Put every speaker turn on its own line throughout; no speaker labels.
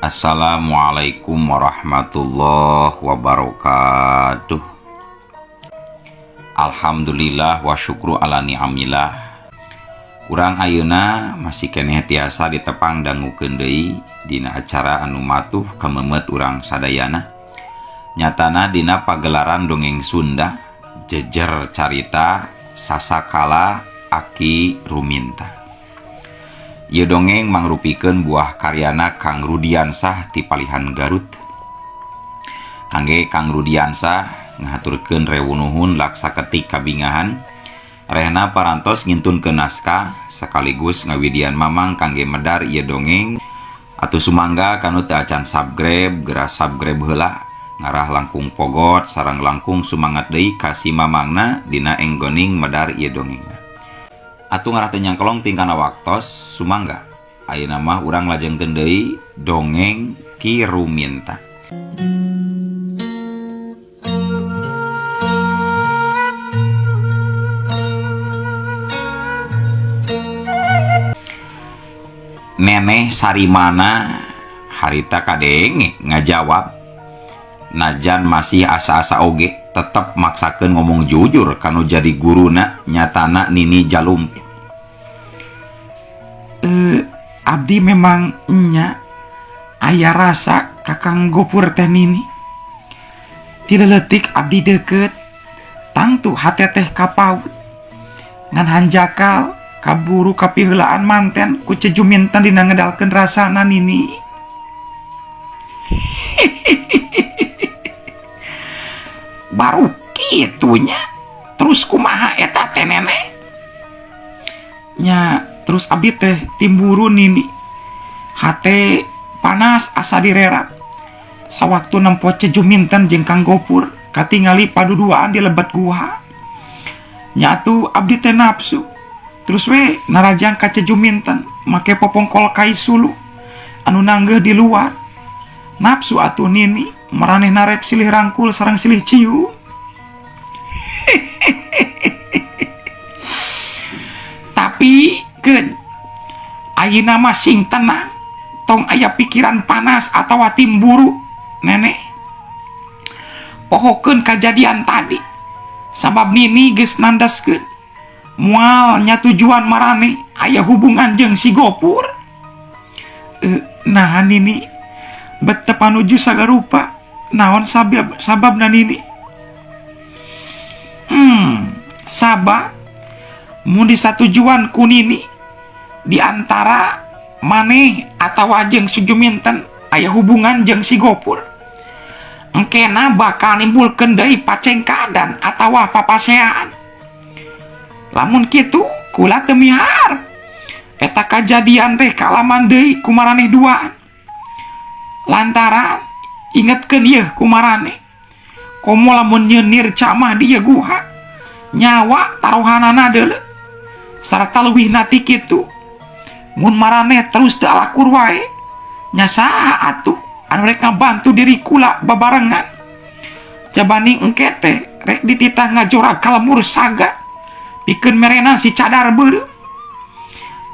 Assalamualaikum warahmatullahi wabarakatuh. Alhamdulillah wa syukru ala ni'amillah. Urang ayeuna masih keneh tiasa ditepang dangukeun deui dina acara anu matuh kamemet urang sadayana. Nyatana dina pagelaran dongeng Sunda jejer carita Sasakala Aki Ruminta. Ieu dongeng mangrupikeun buah karyana Kang Rudiansah ti Palihan Garut. Kangge Kang Rudiansah ngahaturkeun rewu nuhun laksa ketik kabingahan. Rehna parantos ngintunkeun naskah sekaligus ngawidian mamang kangge medar ieu dongeng. Atuh sumangga kanu teu acan subscribe geura subscribe heula ngarah langkung pogot sareng langkung sumangat deui ka si mamangna dina enggoning medar ieu dongengna. Atuh ngarah teu nyangkelong tingkana waktos sumangga ayeuna mah urang lajengkeun deui dongeng Ki Ruminta. Neneh Sarimana harita kadenge ngajawab najan masih asa-asa oge tetep maksakeun ngomong jujur kanu jadi guruna nyatana Nini Jalumpit. Abdi memang nya aya rasa kakang Gopur teh Nini. Ti leutik abdi deket tangtu hate teh kapaut ngan hanjakal kaburu kapiheulaan manten ku Cejuminten dina ngedalkeun rasana Nini. Baru kitunya terus kumaha eta teh neneh nya. Terus abdi teh timburu Nini, hate panas asa direrap sawaktu nempo Cejuminten jeung Kang Gopur katingali paduduaan di lebet guha. Nyatu abdi teh nafsu terus we narajang ka Cejuminten make popongkol kai sulu anu nanggeuh di luar. Nafsu atuh Nini maraneh narek silih rangkul sareng silih cium. Tapi keun ayeuna mah sing tenang, tong aya pikiran panas atawa timburu neneh. Pohokeun kajadian tadi sabab Nini geus nandaskeun moal nya tujuan maraneh aya hubungan jeung si Gopur. Nah Nini bet teu panuju sagarupa naon sababna Nini? Sabab mun disatujuan ku Nini di antara maneh atawa jeung si Juminten aya hubungan jeung si Gopur, engkena bakal nimbulkeun deui pacengkadan atawa papaseaan. Lamun kitu kula teu miharep eta kajadian teh kalaman deui ku maraneh duaan. Lantaran ingetkeun ieu ku maraneh, komo lamun nyeunir camah di ieu guha nyawa taruhanana deuleu sarta leuwihna ti kitu. Mun maraneh terus teu alakur wae nya saha atuh anu rek ngabantu diri kula babarengan. Jabani engke teh rek dititah ngajorag ka lemur saga pikeun merena si cadar beureum.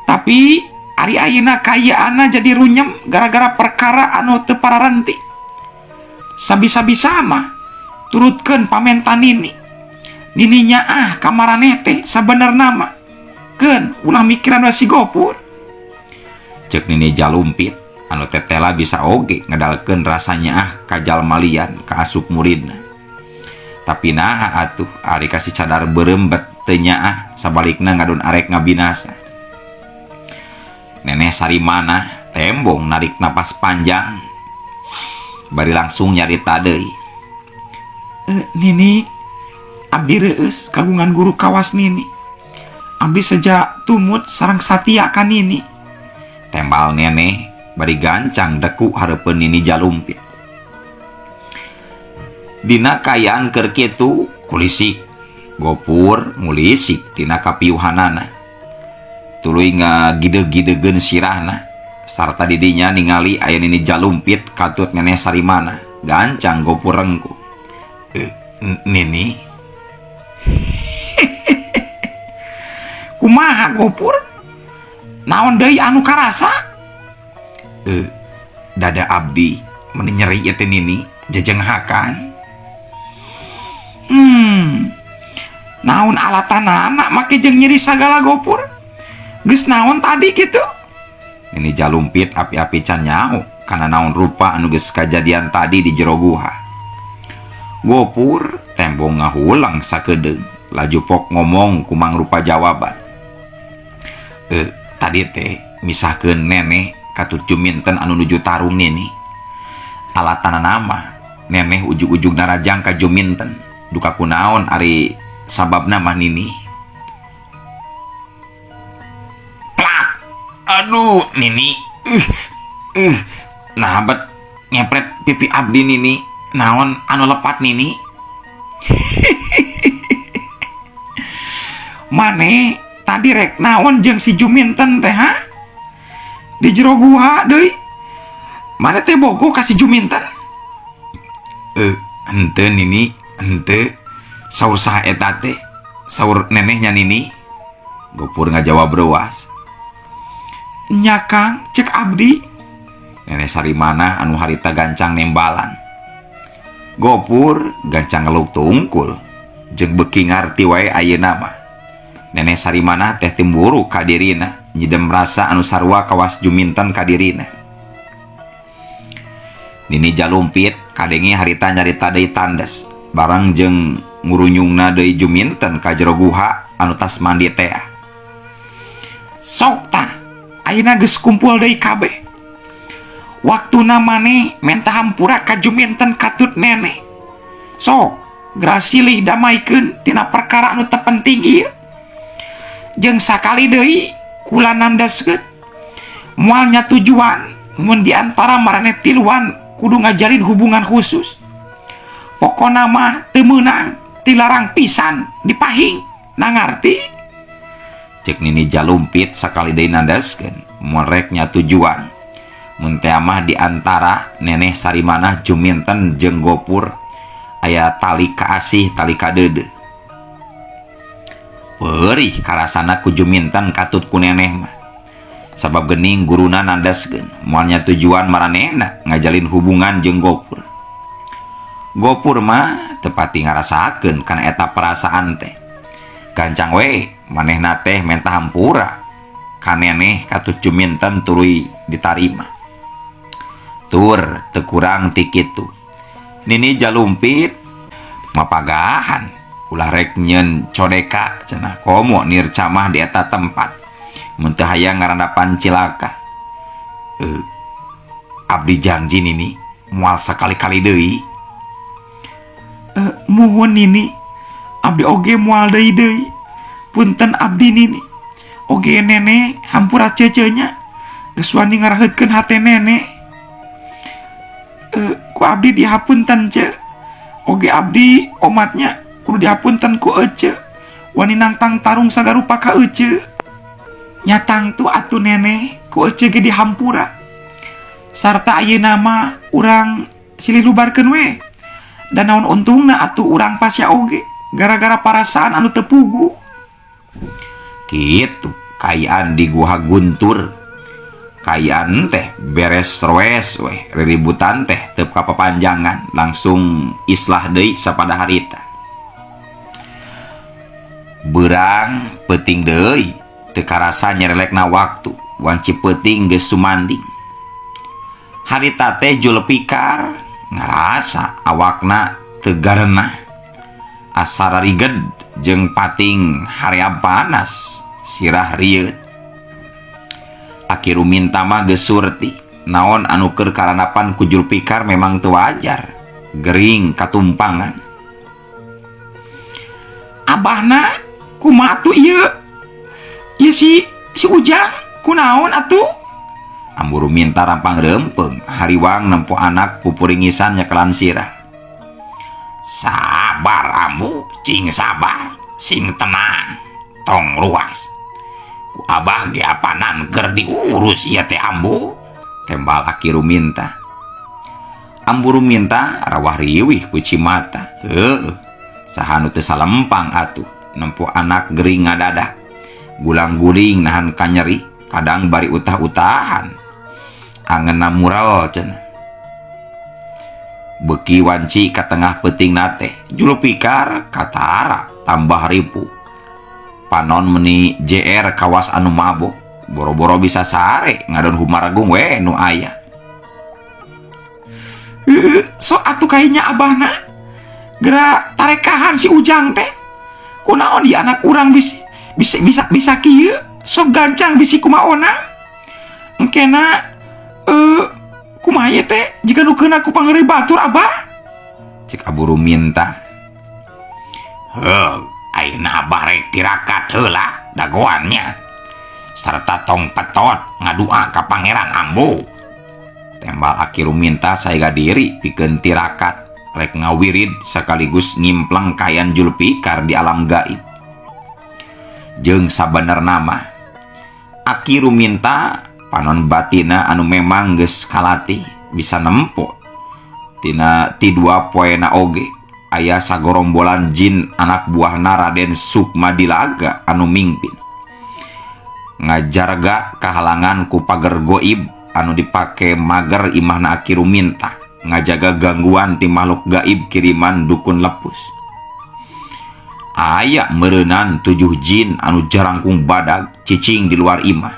Tapi ari ayeuna kayaanna jadi runyem gara-gara perkara anu teu pararenti. Sabisa-bisa mah turutkeun pamentan Nini. Nininya ah kamaraneh teh sabenerna mah keun ulah mikiran we si Gopur. Ceuk Nini Jalumpit anu tetela bisa oge ngedalkeun rasanya ah ka jalma lian ka asup muridna. Tapi naha atuh ari ka si cadar beureum bet teu nyaah sabalikna ngadon arek ngabinasa. Neneh Sarimana tembong narik napas panjang bari langsung nyarita deui. Nini abdi reueus kagungan guru kawas Nini. Abdi sejak tumut sareng satia ka Nini. Tembal neneh bari gancang deku hareupeun Nini Jalumpit. Dina kaayaan keur kitu kulisik Gopur ngulisik tina kapiuhanana. Tuluy ngagideg-gidegeun sirahna sarta didinya ningali aya Nini Jalumpit katut neneh Sarimana gancang Gopur rengku. Nini kumaha Gopur? Naon deui anu karasa? Dada abdi meni nyeri ieu teh Nini jejenghakan. Naon alatanana make jeung nyeri sagala Gopur? Geus naon tadi kitu? Nini Jalumpit api-api can nyaho kana naon rupa anu geus kajadian tadi di jero guha. Gopur tembong ngahulang sakedeung laju pok ngomong ku mangrupa jawaban. Tadi teh misahkeun neneh katut Juminten anu nuju tarung Nini. Alatanana mah neneh ujug-ujug narajang ka Juminten. Duka kunaon ari sababna mah Nini. Plak. Aduh Nini. Nah bet ngepret pipi abdi Nini. Naon anu lepat Nini? Mane tadi rek naon jeung si Juminten teh ha? Di jero gua deui. Mane teh bogo ka si Juminten? Henteu Nini, henteu. Saur saha eta teh? Saur nenehnya Nini. Gopur ngajawab reuas. Nya Kang, cek abdi. Neneh Sarimana anu harita gancang nembalan. Gopur gancang ngeluk tungkul jeung beuki ngarti wae ayeuna mah. Neneh Sarimana teh timburu ka dirina, nyidem rasa anu sarua kawas Juminten ka dirina. Nini Jalumpit kadenge harita nyarita deui tandes, bareng jeung ngurunyungna deui Juminten ka jero guha anu tas mandi teh. Sok tah, ayeuna geus kumpul deui kabeh. Waktuna maneh menta hampura ka Juminten katut neneh. Sok, grasilih damaikeun tina perkara anu teu penting ieu. Jeung sakali deui kula nandaskeun moal nya tujuan mun di antara maraneh tiluan kudu ngajalin hubungan khusus. Pokona mah teu meunang dilarang pisan dipahing na ngarti. Cek Nini Jalumpit sakali deui nandaskeun moal rek nya tujuan mun teh mah di antara neneh Sarimana Juminten jeung Gopur aya tali kaasih tali kadeudeuh. Perih karasana ku Juminten katut ku neneh mah. Sabab gening guruna nandaskeun moal nya tujuan maranehna ngajalin hubungan jeung Gopur. Gopur mah tepati ngarasakeun kana eta perasaan teh. Gancang we manehna teh menta hampura ka neneh katut Juminten tuluy ditarima. Tur teu kurang ti kitu. Nini Jalumpit mapagahan ulah rek nyeun codeka cenah komo nircamah di eta tempat. Mun teu hayang ngarandapan cilaka. Abdi janji Nini moal sakali-kali deui. Muhun Nini, abdi oge moal deui deui. Punten abdi Nini. Oge nenek hampura cecenya. Geus wani ngaraheutkeun hate nenek. Ku abdi dihapunten ce. Oge abdi omatnya kudu dihapunten ku ece. Wani nangtang tarung sagarupa ka ece. Nyatang tu atuh nenek ku ece ge dihampura. Sarta ayeuna mah urang silih lubarkeun we. Dan naon untungna atuh urang pasya oge gara-gara parasaan anu teu pugu. Kitu kayaan di Guha Guntur. Kayaan teh beres roes weh riributan teh teu kapapanjangan langsung islah deui sapada harita. Beurang peuting deui teu karasa nyerelekna waktu wanci peuting geus sumanding. Harita teh Julfikar ngarasa awakna teu garenah. Asa rariged jeung pating haream panas sirah rieut. Aki Ruminta mah geus surti naon anu keur karanapan ku Julfikar memang teu wajar gering katumpangan. Abahna kumaha atuh ieu? Ieu si Ujang kunaon atuh? Ambu Ruminta rampang reumpeng hariwang nempo anak pupuringisan nyekelan sirah. Sabar ambu, cing sabar, sing tenang, tong ruas. Ku abah ge apanan keur diurus ieu teh ambu, tembal Aki Ruminta. Ambu Ruminta rawah riwih ku cimata. Heueuh, saha nu teu salempang atuh nempo anak gering ngadadak. Gulang-guling nahan kanyeri, kadang bari utah-utahan. Angeunna mural cenah. Beuki wanci ka tengah peutingna teh Julfikar katara tambah ripuh. Panon meuni JR kawas anu mabok, boro-boro bisa sare ngadon humargung we nu aya. So atuh kayaknya abahna geura tarekahan si Ujang teh. Kunaon di anak urang bisa bisa bisa bisa kieu sok gancang bisi kumaona. Engkena kumaha ieu teh jika nu keuna ku pangeuri batur abah. Cek Abu Ruminta. Heuh, ayeuna abah rek tirakat heula dagoannya. Sarta tong petot ngadua ka Pangeran Ambu. Tembal Aki Ruminta saega diri pikeun tirakat rek ngawirid sekaligus ngimpleng kayan Julfikar di alam gaib. Jeung sabenerna mah Aki Ruminta panon batina anu memang geus kalatih bisa nempo tina ti dua poena oge aya sagorombolan jin anak buahna Raden Sukma Dilaga anu mingpin ngajarga kahalangan ku pager goib anu dipake mager imahna Aki Ruminta ngajaga gangguan ti makhluk gaib kiriman dukun lepus. Aya meureunan 7 jin anu jarangkung badag cicing di luar imah.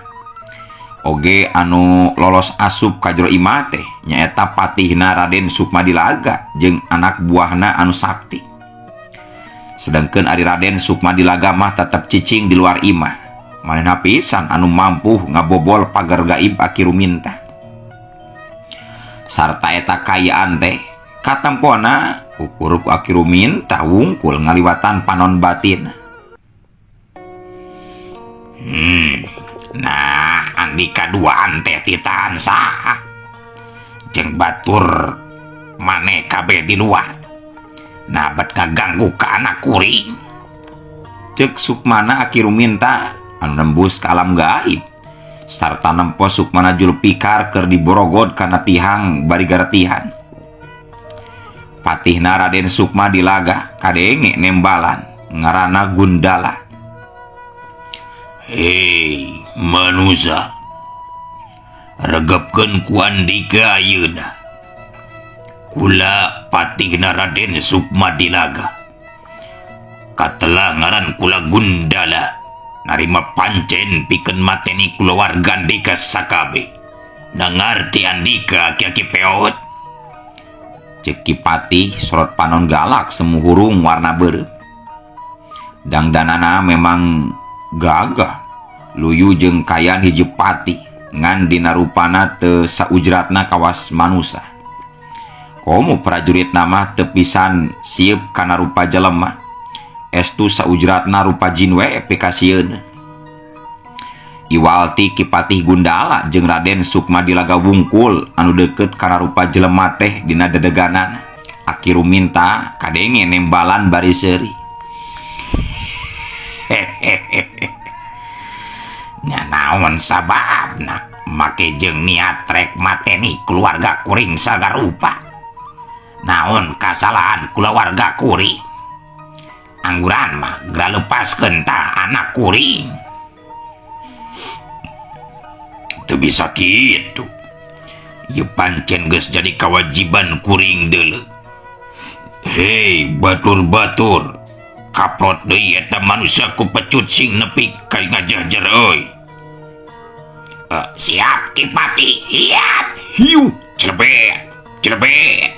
Oge anu lolos asup ka jero imah teh nyaeta patihna Raden Sukma Dilaga jeung anak buahna anu sakti. Sedangkeun ari Raden Sukma Dilaga mah tetep cicing di luar imah. Manehna pisan anu mampu ngabobol pagar gaib Aki Ruminta. Sarta eta kayaan teh katempona ukur ku Aki Ruminta wungkul ngaliwatan panon batin. Nah andika duaan teh titahan saha jeung batur maneh kabeh di luar. Nah bet kaganggu ka anak kuring. Cek Sukmana Aki Ruminta anu nembus ka alam gaib sarta nempo Sukmana Julfikar keur diborogod kana tihang bari garetihan. Patihna Raden Sukma Dilaga kadenge nembalan ngaranna Gundala. Hei manusia, regepkeun ku andika ayeuna. Kula patihna Raden Sukma Dilaga. Katela ngaran kula Gundala narima pancen pikeun mateni kulawarga andika sakabe. Nangarti andika aki-aki peot. Cek Ki Patih sorot panon galak semu hurung warna beureum. Dangdanana memang gagah luyu jeung kayan hiji patih ngan dina rupana teu saujratna kawas manusa. Komo prajurit mah teu pisan sieup kana rupa jelema. Estu saujratna rupa jin we pikasieun. Iwal ti Ki Patih Gundala jeung Raden Sukma Dilaga wungkul anu deukeut kana rupa jelema teh dina dedeganan. Aki Ruminta kadenge nembalan bari seuri. Hehehe. Nya naon sababna make jeung niat rek mateni keluarga kuring sagarupa. Naon kasalahan kulawarga kuring? Angguran mah geura lepaskeun tah anak kuring. Teu bisa kitu. Ieu pancen geus jadi kewajiban kuring deuleu. Hei batur-batur, kaprot deui eta manusia ku pecut sing nepi ka ngajahjer euy. Siap Ki Patih. Hiat. Hiu, celebet, celebet.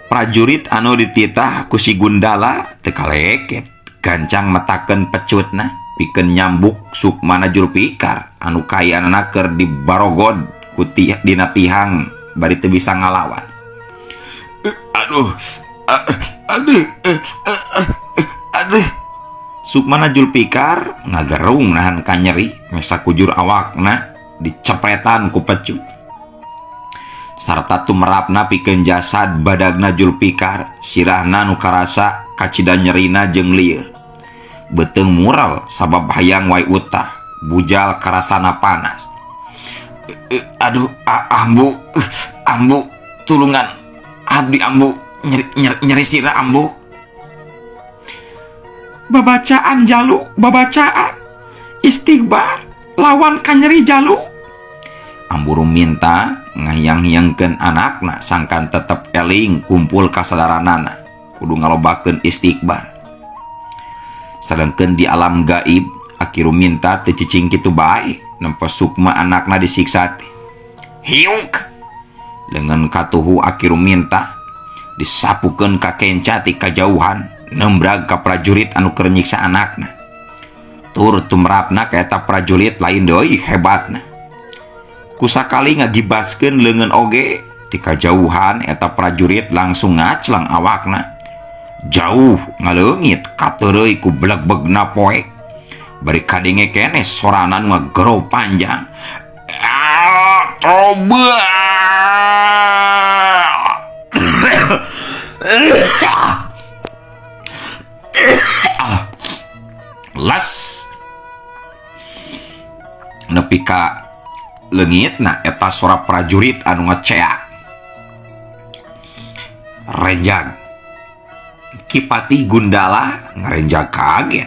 Prajurit anu dititah ku si Gundala teu kaleket, gancang metakeun pecutna pikeun nyambuk Sukmana Julfikar anu kayaanana keur dibarogod ku dina tihang bari teu bisa ngalawan. Aduh, aduh, aduh. Sukmana Julfikar ngagerung nahan kanyeri mesa kujur awakna dicepretan ku pecut. Sarta tumerapna pikeun jasad badagna Julfikar sirahna nu karasa kacida nyerina jeung lieur. Beuteung mural sabab hayang wae utah, bujal karasana panas. Aduh, ambu, ambu, tulungan abdi ambu, nyeri sirah ambu. Babacaan jalu, babacaan istighbar lawan kanyeri jalu. Ambu Ruminta ngahiang-hiangkeun anakna sangkan tetep eling kumpul kasadaranana kudu ngalobakeun istighbar. Sedangkan di alam gaib Aki Ruminta teu cicing kitu bae nempo sukma anakna disiksa teh. Hiuk leungeun katuhu Aki Ruminta disapukeun ka kenca ti kajauhan nembrag ka prajurit anu keur nyiksa anakna. Tur tumrapna ka eta prajurit lain deui hebatna. Kusakali ngagibaskeun leungeun oge ti kajauhan eta prajurit langsung ngaclang awakna. Jauh ngaleungit kateureuy ku blegbegna poek. Bari kadenge keneh soranan ngagero panjang. Ah, tobat. Les nepi ka leungitna eta sora prajurit anu ngeceak. Renjag Ki Patih Gundala ngarenjag kaget.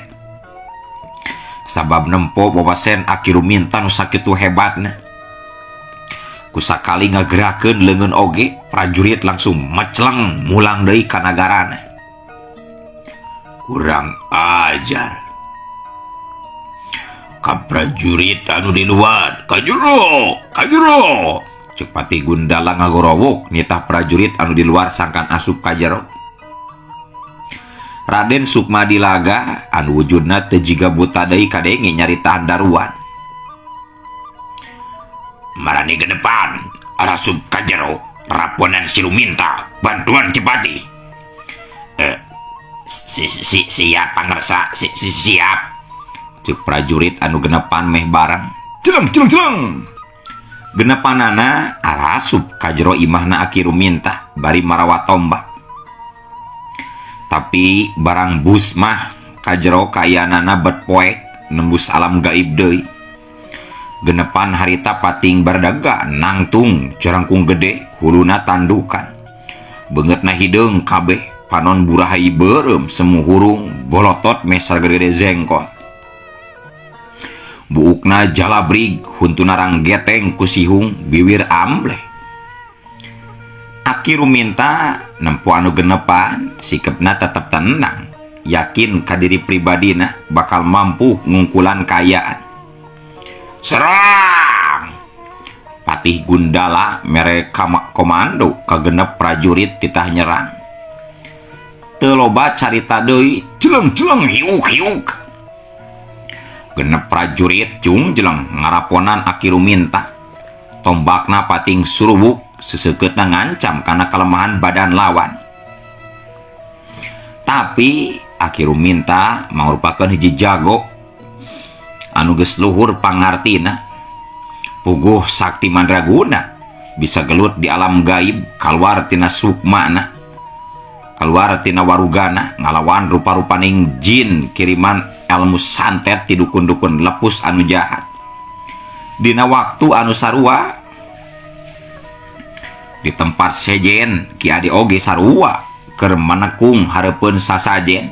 Sabab nempo wawasen Aki Ruminta nu sakitu hebatna. Kusakali ngagerakeun leungeun oge prajurit langsung mecleng mulang deui ka nagarana. Kurang ajar. Ka prajurit anu di luar, ka jero, ka jero. Ceuk Patih Gundala ngagorowok nitah prajurit anu di luar sangkan asup ka jero. Raden Sukma Dilaga anu wujudna teu jiga buta deui kadenge nyarita daruan. Marani ke depan, arasup ka jero, raponan si Ruminta, bantuan Ki Patih. Siap pangersa, siap. Ceuk prajurit anu genepan meh bareng. Jeleng jeleng jeleng. Genepanana arasup ka jero imahna Aki Ruminta bari marawa tombak. Tapi barang bus mah ka jero kayanana bet poek nembus alam gaib deui. Genepan harita pating bardaga nangtung jarangkung gede huluna tandukan. Beungeutna hideung kabeh panon burahay beureum semu hurung bolotot meh sagede jengkol. Buukna jalabrig huntuna ranggeteng ku sihung biwir ambleh. Aki Ruminta nempo anu genepan sikepna tetep tenang yakin ka diri pribadina bakal mampu ngungkulan kaayaan. Serang! Patih Gundala mere komando ka genep prajurit titah nyerang. Teu loba carita deui jeleng-jeleng hiuk-hiuk. Genep prajurit jung jeleng ngaraponan Aki Ruminta. Tombakna pating surubuk sesekeutna ngancam kana kelemahan badan lawan. Tapi Aki Ruminta mangrupakeun hiji jago anu geus luhur pangartina. Puguh sakti mandraguna bisa gelut di alam gaib kaluar tina sukmana, kaluar tina warugana ngalawan rupa-rupaning jin kiriman ilmu santet ti dukun-dukun lepus anu jahat. Dina waktu anu sarua di tempat sejen Ki Adi oge sarua keur manekung hareupeun sasajen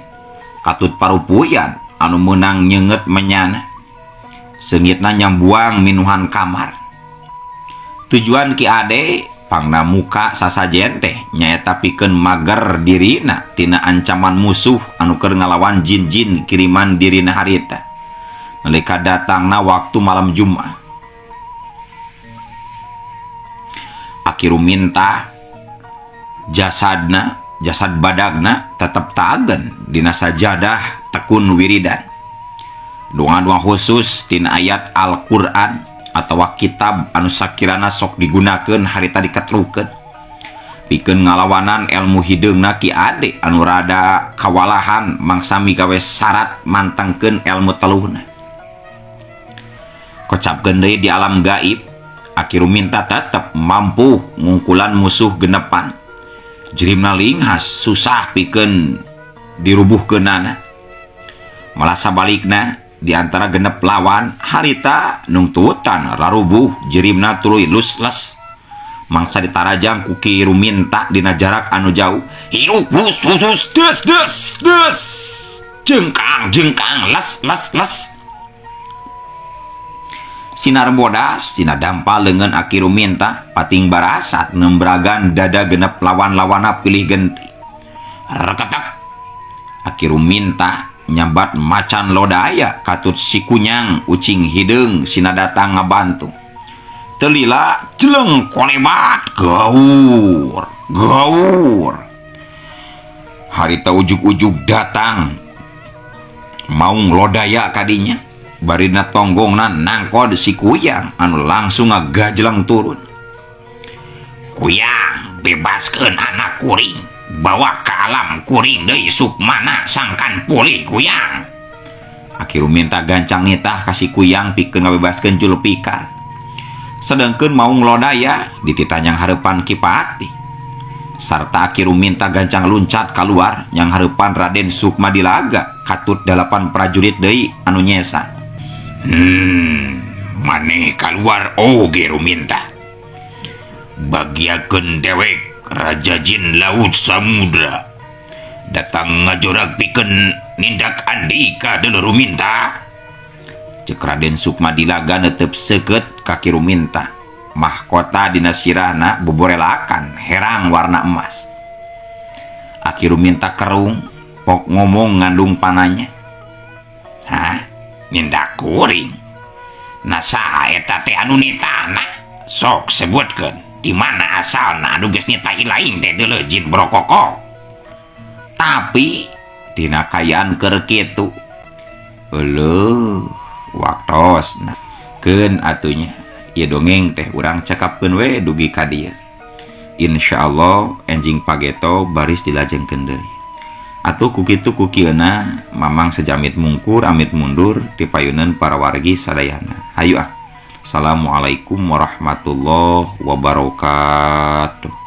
katut parupuyan anu meunang nyeungeut menyana. Seungitna nyambuang minuhan kamar. Tujuan Ki Ade pangna muka sasajen teh nyaeta pikeun mager dirina tina ancaman musuh anu keur ngalawan jin-jin kiriman dirina harita. Nalika datangna waktu malam Jumat. Aki Ruminta jasadna, jasad badagna tetep tagen dina sajadah tekun wiridan. Doa-doa khusus tina ayat Al-Qur'an atawa kitab anu sakirana sok digunakeun harita diketrukeun. Pikeun ngalawanan ilmu hideungna Ki Ade anu rada kawalahan mangsa migawe syarat mantengkeun ilmu teluhna. Kocapkeun deui di alam gaib, Aki Ruminta tetep mampu ngungkulan musuh genepan. Jirimna linghas susah pikeun dirubuhkeunana. Malah sabalikna di antara genep lawan harita nungtutan rarubuh jirimna tuluy lusles. Mangsa ditarajang ku Ki Ruminta dina jarak anu jauh. Hiuk bus bus bus des des des. Jengkang jengkang les les les. Sinar bodas tina dampal leungeun Aki Ruminta pating barasat nembragan dada genep lawan-lawana pilih genti. Reketek Aki Ruminta nyambat macan lodaya katut si kunyang ucing hideung sina datang ngabantu. Telila jeleng kolebat gaur gaur. Harita ujug-ujug datang maung lodaya kadinya barina tonggongna nangkod si kuyang anu langsung ngagajleng turun. Kuyang bebaskeun anak kuring, bawa ke alam kuring deui sukmana sangkan pulih kuyang. Aki Ruminta gancang nitah ka si kuyang pikeun ngabebaskeun Julfikar. Sedangkeun maung lodaya dititah nyanghareupan Ki Patih. Sarta Aki Ruminta gancang luncat kaluar nyanghareupan Raden Sukma Dilaga katut 8 prajurit deui anu nyesa. Maneh kaluar oge Ruminta. Bagiakeun dewek Raja Jin Laut Samudra datang ngajorak pikeun nindak andika deuleu Ruminta. Cek Raden Sukma Dilaga netep seukeut ka Ki Ruminta. Mahkota dina sirahna boborelakan herang warna emas. Aki Ruminta kerung pok ngomong ngandung pananya. Hah? Nindak kuring? Nah saha eta teh anu nitahna? Sok sebutkeun di mana asalna anu geus nitahi lain teh deuleu jin brokoko. Tapi dina kaayaan keur kitu euleuh waktosna keun atunya ieu dongeng teh urang cekapkeun we dugi ka dieu. Insyaallah enjing pageto baris dilajengkeun deui. Atuh ku kitu ku kieuna Mamang sejamit mungkur amit mundur ti payuneun para wargi sadayana. Hayu ah. Assalamualaikum warahmatullahi wabarakatuh.